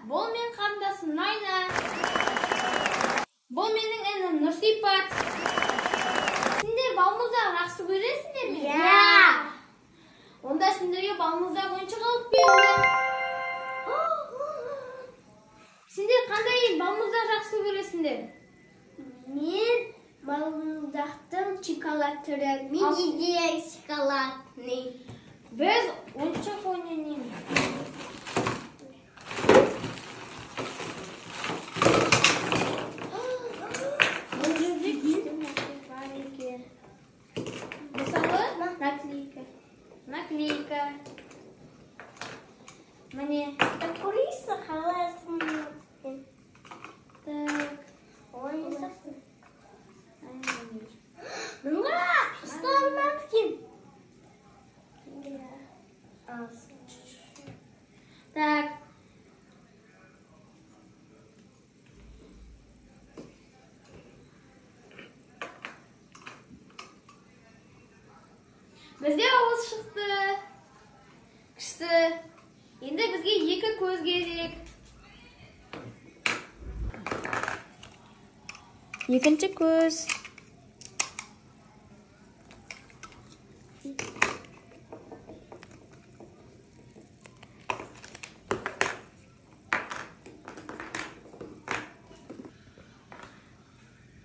Бұл мен қарындасым Найна. Бұл менің інім Нұрсипат. Сендер балмұздақ жақсы көресіңдер ме? Иә. Онда сендерге балмұздақ ойыншық алып келдім. Сендер қандай балмұздақ жақсы көресіңдер? Мен балмұздақтың шоколад түрі. Мен де шоколадный. Біз ойыншық ойнаймыз. Бұл жерде күшті нәрсе бар екен. Мысалы, наклейка. Наклейка. Міне. Курица қаласың. Так. Ойнасың. Мына, ұсталмады екен. Так. Бізде ауыз шықты. Кішісі. Енді бізге екі көз керек. Екінші көз.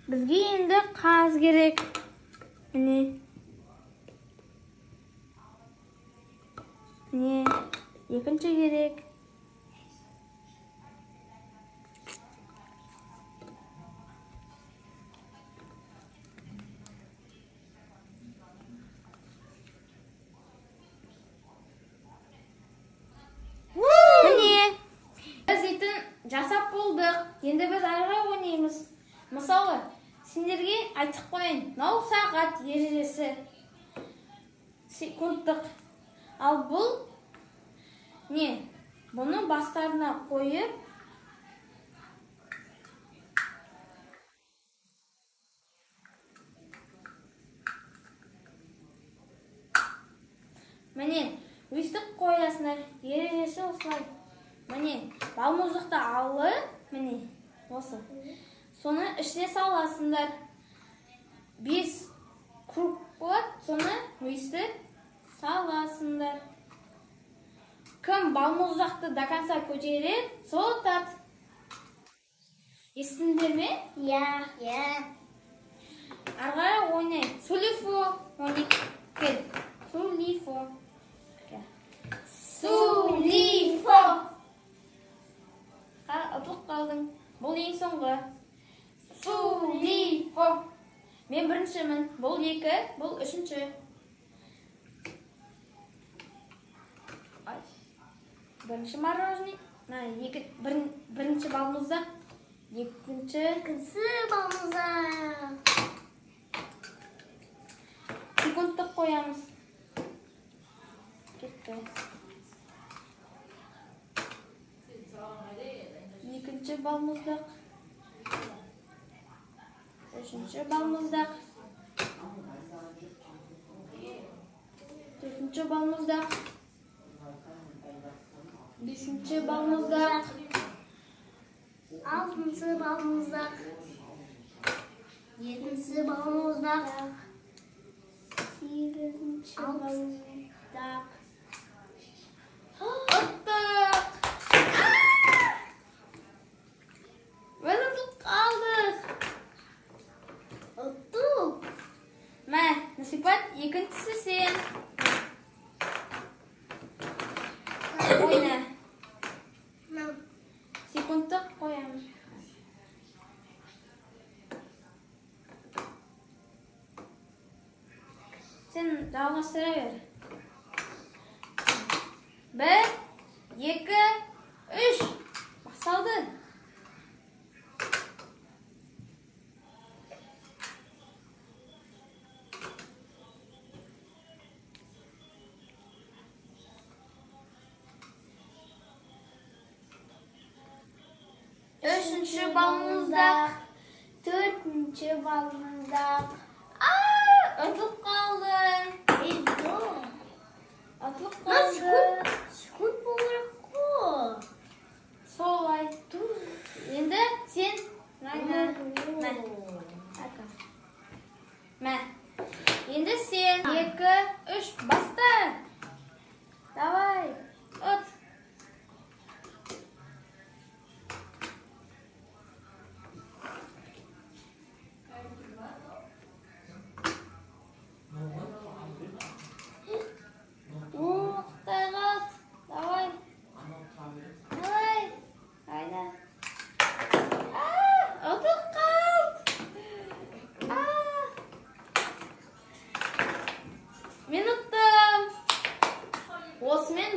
Бізге енді қаз керек. Міне. Міне, екінші керек. Міне. Біз етін жасап болдық. Енді біз ары қарай ойнаймыз. Мысалы, сендерге айтып қояйын. Мынау сағат ережесі. Секундтық. Ал бұл не? Бұны бастарына қойып, міне, өстіп қоясыңдар. Ережесі осылай. Міне, балмұздықты алып, міне, осы. Соны ішіне саласыңдар. 5 круг болады, соны өстіп саласыңдар. Кім балмұздақты до конца көтереді, сол ұтады. Естіңдер ме? Иә. Иә. Ары қарай ойнайық. Сулифо ойнайық. Кел. Сулифо. Сулифо. Ұтылып қалдың. Бұл ең соңғы. Сулифо. Мен біріншімін. Бұл екі, бұл үшінші. Бірінші мороженое, бірінші балмұздақ, екінші балмұздақ. Секундтық қоямыз. Кетті. Екінші балмұздақ. Үшінші балмұздақ. Төртінші балмұздақ. Бесінші балмұздақ. Алтыншы балмұздақ. Жетінші балмұздақ. Сегізінші балмұздақ. Ұттық! Біз ұтылып қалдық. Ұттық. Мә, Нұрсипат, екіншісі сен. Ойна. Секундтық қоямыз. Сен жалғастыра бер. 1, 2, 3. Басталды. Үшінші балмұздақ. Төртінші балмұздақ. Ұтылып қалдың. Ұтылып қалдың. Секунд болу керек қой. Сол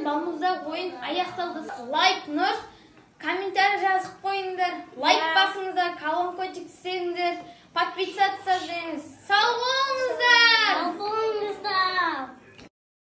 Балмұздақ ойын аяқталды. Лайк, нұр, комментарий жазып қойыңдар. Лайк басыңыздар, колокольчик істеңдер, подписаться етіңіз. Сау болыңыздар! Сау болыңыздар!